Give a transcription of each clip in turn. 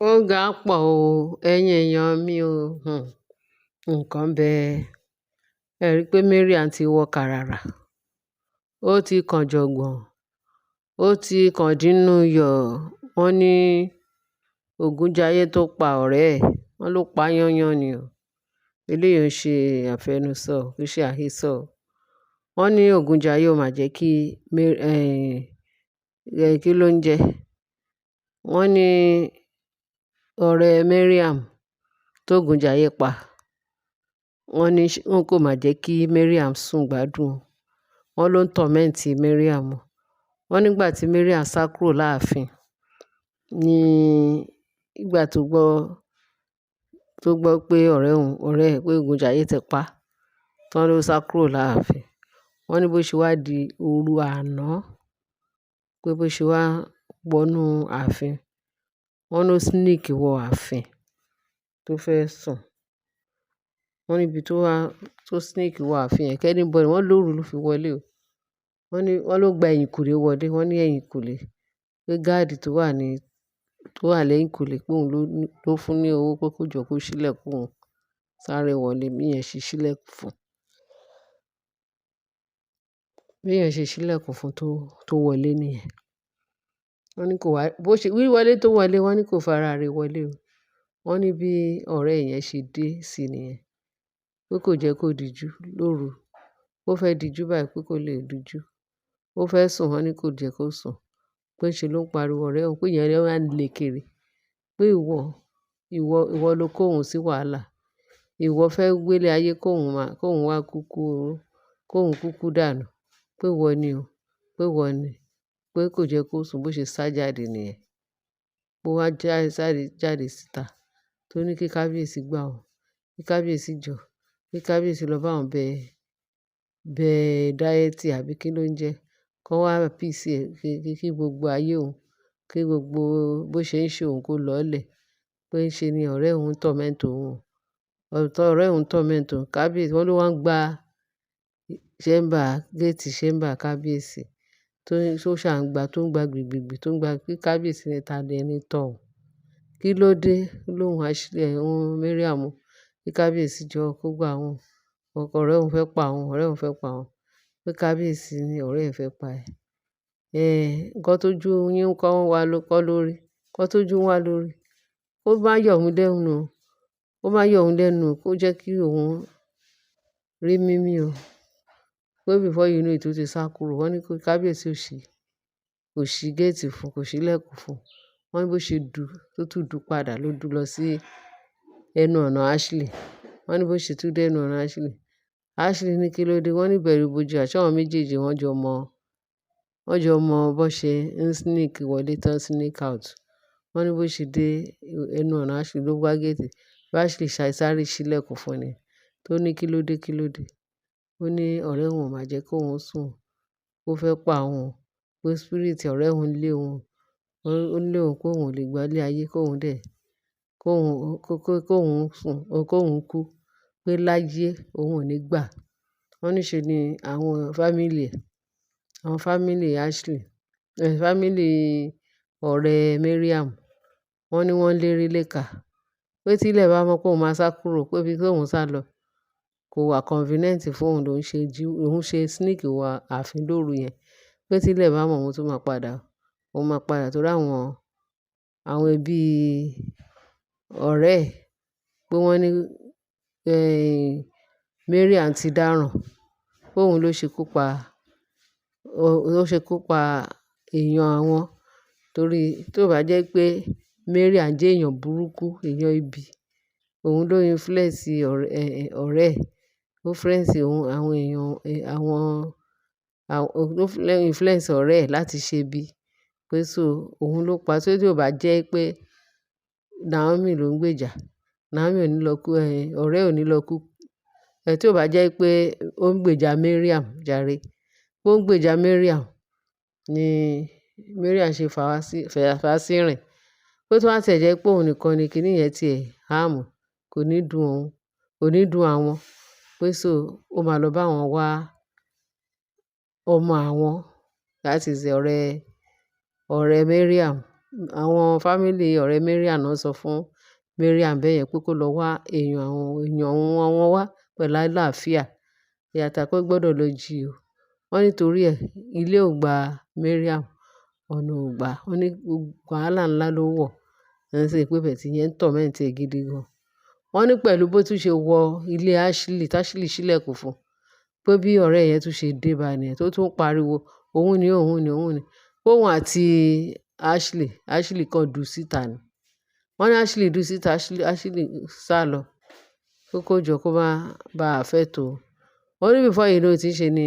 Ó ga pọ̀ o, ẹ̀yin èèyàn mi o. Nǹkan ń bẹ. Ẹ rí i pé Mariam ti wọ kàràrà, ó ti kànjọ̀gbọ̀n, ó ti kàndínú yọ̀. Wọ́n ní Ògúnjáyé tó pa ọ̀rẹ́ ẹ̀, wọ́n ló pa yányán ni o. Eléyìí ò ń ṣe àfẹnusọ, kì í ṣe àhesọ. Wọ́n ní Ògúnjáyé ò máa jẹ́ kí, kí ló ń jẹ? Wọ́n ní ọ̀rẹ́ Mariam tó Ògúnjáyé pa. Wọ́n ní wọ́n kò máa jẹ́ kí Mariam sùn gbádùn. Wọ́n ló ń torment Mariam. Wọ́n nígbà tí Mariam sá kúrò láàfin ní ìgbà tó gbọ́ pé ọ̀rẹ́ òun, ọ̀rẹ́ ẹ̀ pé Ògúnjáyé ti pa, tán ló sá kúrò láàfin. Wọ́n ní bó ṣe wá di òru àná, pé bó ṣe wá wọnú ààfin, wọ́n ló sneak wọ ààfin tó fẹ́ sùn. Wọ́n níbi tó wá tó sneak wọ ààfin yẹn, kí anybody, wọ́n lóru ló fi wọlé o. Wọ́n ní wọ́n ló gba ẹ̀yìnkùlé wọlé. Wọ́n ní ẹ̀yìnkùlé pé guard tó wà lẹ́yìnkùlé pé òun ló fún ní owó pé kó jọ kó ṣílẹ̀kùn òun sáré wọlé bí ìyẹn ṣe ṣílẹ̀kùn fún. Bí ìyẹn ṣe ṣílẹ̀kùn fún tó wọlé nìyẹn. Wọ́n ní kò wá, bó ṣe wíwọlé tó wọlé, wọ́n ní kò fara rẹ̀ wọlé o. Wọ́n ní bí ọ̀rẹ́ yẹn ṣe dé sí nìyẹn. Pé kò jẹ́ kó dijú lóru. Ó fẹ́ dijú báyìí pé kò lè dijú. Ó fẹ́ sùn, wọ́n ní kò jẹ́ kó sùn. Pé ṣe ló ń pariwo ọ̀rẹ́ òun pé ìyẹn ló wá ń lé kiri. Pé ìwọ, ìwọ, ìwọ ló kó òun sí wàhálà. Ìwọ fẹ́ gbé ayé kó òun máa, kó òun wá kúkú, kó òun kúkú dànù. Pé ìwọ ni o, pé ìwọ ni. Pé kò jẹ́ kó sùn bó ṣe sá jáde nìyẹn. Ó wá sáré jáde síta tó ní kí kábíyèsí gbà òun, kí kábíyèsí jọ, kí kábíyèsí lọ bá òun bẹ, bẹ deity àbí kí ló ń jẹ́, kó wá appease ẹ̀, kí gbogbo ayé òun, kí gbogbo bó ṣe ń ṣe òun kó lọlẹ̀. Pé ṣe ni ọ̀rẹ́ òun torment òun. Ọ̀rẹ́ òun torment òun. Kábíyèsí, wọ́n ló wá ń gba chamber, gate chamber kábíyèsí tó ṣà ń gba, tó ń gba gbìgbìgbì, tó ń gba kí kábíyèsí ní ta lẹni tọ̀ún. Kí ló dé? Lóhùn Ashley, òun Mariam, kí kábíyèsí jọ kó gbà òun. Ọ̀rẹ́ òun fẹ́ pa òun, ọ̀rẹ́ òun fẹ́ pa òun. Pé kábíyèsí ní ọ̀rẹ́ ẹ̀ fẹ́ pa ẹ́. Nǹkan tó ju yín kọ́ wá ló kọ́ lórí. Nǹkan tó ju wá lórí. Ó bá yọ òun lẹ́nu o. Ó bá yọ òun lẹ́nu kó jẹ́ kí òun rí mímí o. Pé before you know it, ó ti sá kúrò. Wọ́n ní kí kábíyèsí ò ṣí, kò ṣí gate fún, kò ṣí ilẹ̀kùn fún. Wọ́n ní bó ṣe dù, tó tún dù padà ló dù lọ sí ẹnu ọ̀nà Ashley. Wọ́n ní bó ṣe tún dé ẹnu ọ̀nà Ashley. Ashley ní kí ló dé? Wọ́n ní ìbẹ̀rù bojo àṣé àwọn méjèèjì wọ́n jọ mọ bó ṣe ń sneak wọlé tán sneak out. Wọ́n ní bó ṣe dé ẹnu ọ̀nà Ashley ló gbá gate. Bí Ashley ṣe sáré ṣí ilẹ̀kùn fún ni. Tó ní kí ló dé, kí ló dé? Ó ní ọ̀rẹ́ òun ò máa jẹ́ kó òun sùn. Ó fẹ́ pa òun. Pé spirit ọ̀rẹ́ òun lé òun. Ó lé òun pé òun ò lè gbá ilé ayé kó òun dẹ̀, kó òun, kó òun sùn, kó òun kú. Pé láyé òun ò ní gbà. Wọ́n ní ṣe ni àwọn family ẹ̀, àwọn family Ashley, family ọ̀rẹ́ Mariam, wọ́n ní wọ́n lérí léka. Pé tí ilẹ̀ bá mọ́ pé òun máa sá kúrò, pé ibi tí òun sá lọ kò wà convenient fún òun ló ń ṣe jí, òun ṣe sneak wọ ààfin lóru yẹn. Pé tí ilẹ̀ bá mọ́ òun tún máa padà, òun máa padà torí àwọn ẹbí ọ̀rẹ́ ẹ̀ pé wọ́n ní, Mariam ti dáràn. Pé òun ló ṣe kú pa, ló ṣe kú pa èèyàn àwọn. Torí tó bá jẹ́ pé Mariam jẹ́ èèyàn burúkú, èèyàn ibi, òun ló influence ọ̀rẹ́ ẹ̀. Ó influence òun, àwọn èèyàn, àwọn, ló influence ọ̀rẹ́ ẹ̀ láti ṣe bí. Pé so òun ló pa. Tí ó bá jẹ́ pé Naomi ló ń gbèjà, Naomi ò ní lọ kú, ọ̀rẹ́ ò ní lọ kú. Tí ó bá jẹ́ pé ó ń gbèjà Mariam jàre, pé ó ń gbèjà Mariam ni Mariam ṣe fà wá sí, fà sí rìn. Pé tó bá tiẹ̀ jẹ́ pé òun nìkan ni kíní yẹn tí ẹ̀ harm, kò ní dùn òun, kò ní dùn àwọn. Pé so ó máa lọ bá wọn wá ọmọ àwọn, that is ọ̀rẹ́, ọ̀rẹ́ Mariam. Àwọn family ọ̀rẹ́ Mariam náà sọ fún Mariam bẹ́ẹ̀ yẹn pé kó lọ wá èèyàn, àwọn èèyàn wọn wá pẹ̀lú àlàáfíà. Ìyá Àtàpé gbọ́dọ̀ lọ jí o. Wọ́n ní torí ẹ, ilé ò gba Mariam, ọ̀nà ò gba. Wọ́n ní wàhálà ńlá ló wọ̀. Wọ́n sì pé bẹ́ẹ̀ tí ìyẹn ń torment ẹ gidi gan. Wọ́n ní pẹ̀lú bó tún ṣe wọ ilé Ashley, tí Ashley ṣílẹ̀kùn fún, pé bí ọ̀rẹ́ yẹn tún ṣe dé bá ni ẹ́, tó tún pariwo, òun ni, òun ni, òun ni. Pé òun àti Ashley, Ashley kan dù síta ni. Wọ́n ní Ashley dù síta, Ashley sálọ. Pé kó jọ kó má bá affect òun. Wọ́n ní before you know it, ṣe ni,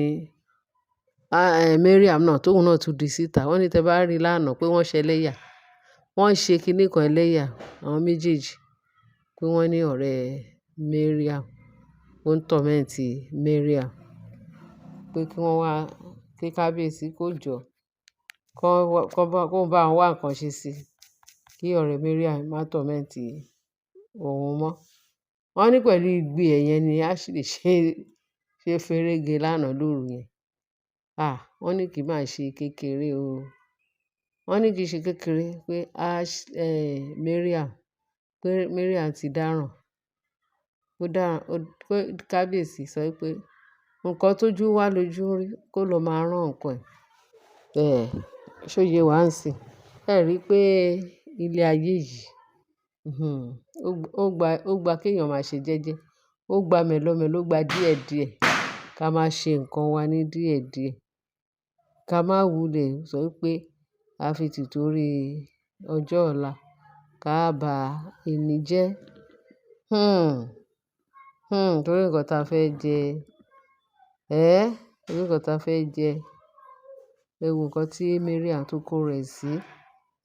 Mariam náà tóun náà tún di síta. Wọ́n ní tẹ bá rí lánàá pé wọ́n ṣe ẹlẹ́yà. Wọ́n ṣe kíní kan ẹlẹ́yà, àwọn méjèèjì. Pé wọ́n ní ọ̀rẹ́ Mariam, ó ń torment Mariam. Pé kí wọ́n wá, kí kábíyèsí kó jọ, kó bá wọn wá nǹkan ṣe sí i. Kí ọ̀rẹ́ Mariam má torment òun mọ́. Wọ́n ní pẹ̀lú igbe ẹ̀ yẹn ni Ashley ṣe ferege lánàá lóru yẹn. Ah! Wọ́n ní kì í máa ṣe kékeré o. Wọ́n ní kì í ṣe kékeré pé Mariam, pé Mariam ti dáràn. Ó dáràn, pé kábíyèsí sọ pé nǹkan tó jú wá lójú rí kó lọ máa rán nǹkan ẹ̀. Eh, ṣé ó yé wa ń sìn? Ẹ rí i pé ilé ayé yìí, ó gba kí èèyàn máa ṣe jẹ́jẹ́. Ó gba mẹ́lọ̀mẹ́lọ̀, ó gba díẹ̀díẹ̀. Ká máa ṣe nǹkan wa ní díẹ̀díẹ̀. Ká má wulẹ̀ sọ wípé a fi tìtorí ọjọ́ ọ̀la ká bá ẹni jẹ́. Torí nǹkan tí a fẹ́ jẹ. Torí nǹkan tí a fẹ́ jẹ. Ẹ wo nǹkan tí Mariam tó kó rẹ̀ sí.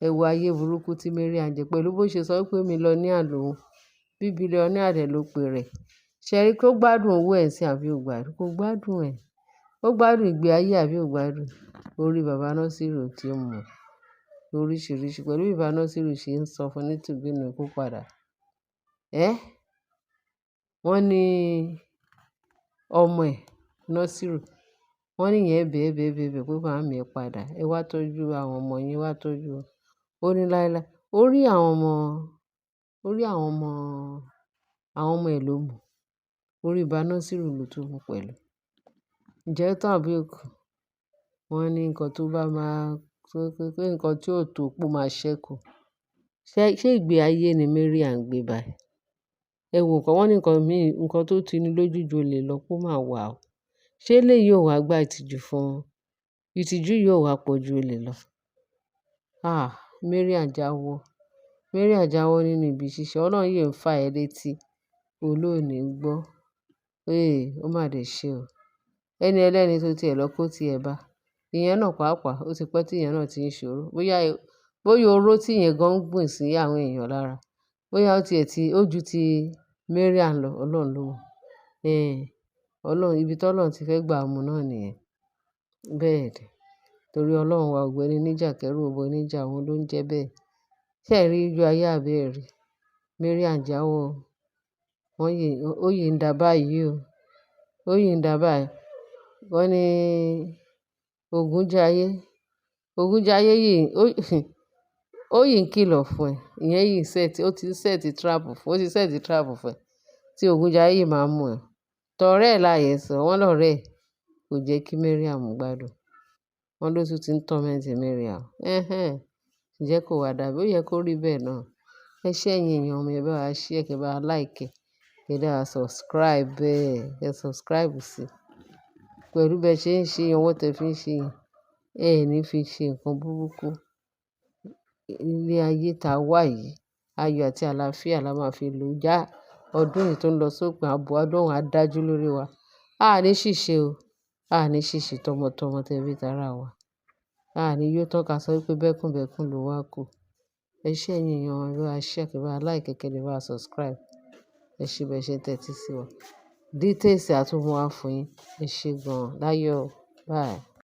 Ẹ wo ayé burúkú tí Mariam jẹ pẹ̀lú bó ṣe sọ wípé millionaire lòun. Bí billionaire dẹ̀ ló pe rẹ̀. Ṣé ẹ rí pé ó gbádùn owó ẹ̀ sí àbí ò gbádùn? Kò gbádùn ẹ̀. Ó gbádùn ìgbé ayé àbí ò gbádùn? Orí bàbá Nasiru tí ó mọ̀ oríṣìíríṣìí pẹ̀lú bí bàbá Nasiru ṣe ń sọ fún ní tùbínùú kó padà. Wọ́n ní ọmọ ẹ̀, Nasiru, wọ́n ní ìyẹn bẹ́ẹ̀ bẹ́ẹ̀ bẹ́ẹ̀ bẹ́ẹ̀ pé màámi ẹ padà. Ẹ wá tọ́jú àwọn ọmọ yín, wá tọ́jú wọn. Ó ní láíláí. Ó rí àwọn ọmọ, ó rí àwọn ọmọ ẹ̀ ló mú. Orí bàbá Nasiru ló tún mú pẹ̀lú. Ǹjẹ́ ó tán àbí ó kù? Wọ́n ní nǹkan tó bá máa, pé nǹkan tí ó tó pó máa ṣẹ́kù. Ṣé ìgbé ayé ni Mariam ń gbé báyìí? Ẹ wo nǹkan, wọ́n ní nǹkan mí, nǹkan tó ti ní lójú ju olè lọ kó máa wà ó. Ṣé eléyìí ò wá gba ìtìjú fún un? Ìtìjú yìí ò wá pọ̀ ju olè lọ. Ah! Mariam jáwọ́. Mariam jáwọ́ nínú ibi ṣíṣe. Ọlọ́run yìí ń fà ẹ́ létí. Olóòní gbọ́. Eh! Ó má dẹ̀ ṣe o. Ẹni ẹlẹ́ni tó ti ẹ̀ lọ kó ti ẹ bá. Ìyẹn náà pàápàá, ó ti pẹ́ tí ìyẹn náà ti ń ṣòro. Bóyá oró tí ìyẹn gan ń gbìn sí àwọn èèyàn lára. Bóyá ó ti ẹ̀ ti, ó ju ti Mariam lọ, Ọlọ́run ló mọ̀. Eh! Ọlọ́run, ibi tí Ọlọ́run ti fẹ́ gbà mú náà nìyẹn. Bẹ́ẹ̀ ni. Torí Ọlọ́run wa ògbẹ́ni níjà kẹ́rù ọba oníjà, òun ló ń jẹ bẹ́ẹ̀. Ṣé ẹ rí ojú ayé àbí ẹ rí? Mariam jáwọ́. Wọ́n yìí, ó yìí ń dà báyìí o. Ó yìí ń dà báyìí. Wọ́n ní Ògúnjáyé, Ògúnjáyé yìí, ó yìí ń kìlọ̀ fún ẹ. Ìyẹn yìí set, ó ti set trap fún, ó ti set trap fún ẹ. Tí Ògúnjáyé yìí máa mú ẹ. Tọ̀rẹ́ ẹ̀ láyè sọ, wọ́n lọ̀rẹ́ ẹ̀ kò jẹ́ kí Mariam gbádùn. Wọ́n ló tún ti ń torment Mariam. Ẹhẹ́n. Ǹjẹ́ kò wà dàbí? Ó yẹ kó rí bẹ́ẹ̀ náà. Ẹ ṣé ẹ̀yin èèyàn mi, ẹ bá wa share, kí ẹ bá wa like, kí ẹ dá wa subscribe ẹ, kí ẹ subscribe sí. Pẹ̀lú bí ẹ ṣe ń ṣe, ọwọ́ tẹ fi ń ṣe yẹn, ẹ ní fi ṣe nǹkan burúkú. Ilé ayé ta wà yìí, ayọ̀ àti àlàáfíà la máa fi lò já ọdún yìí tó ń lọ sópin, ààbò Ọlọ́run á dájú lórí wa. A ní ṣìṣe o. A ní ṣìṣe tọmọtọmọ tẹbí tará wa. A ní yóò tán ká sọ wípé bẹ́kúnbẹ́kún ló wá kù. Ẹ ṣé ẹ̀yin èèyàn wa, ẹ bá wa share, kí ẹ bá wa like, kí ẹ bá wa subscribe. Ẹ ṣé bí ẹ ṣe ń tẹ́tí sí wa. Details a tún mú wá fún yín. Ẹ ṣé gan-an. Láyọ̀. Bye.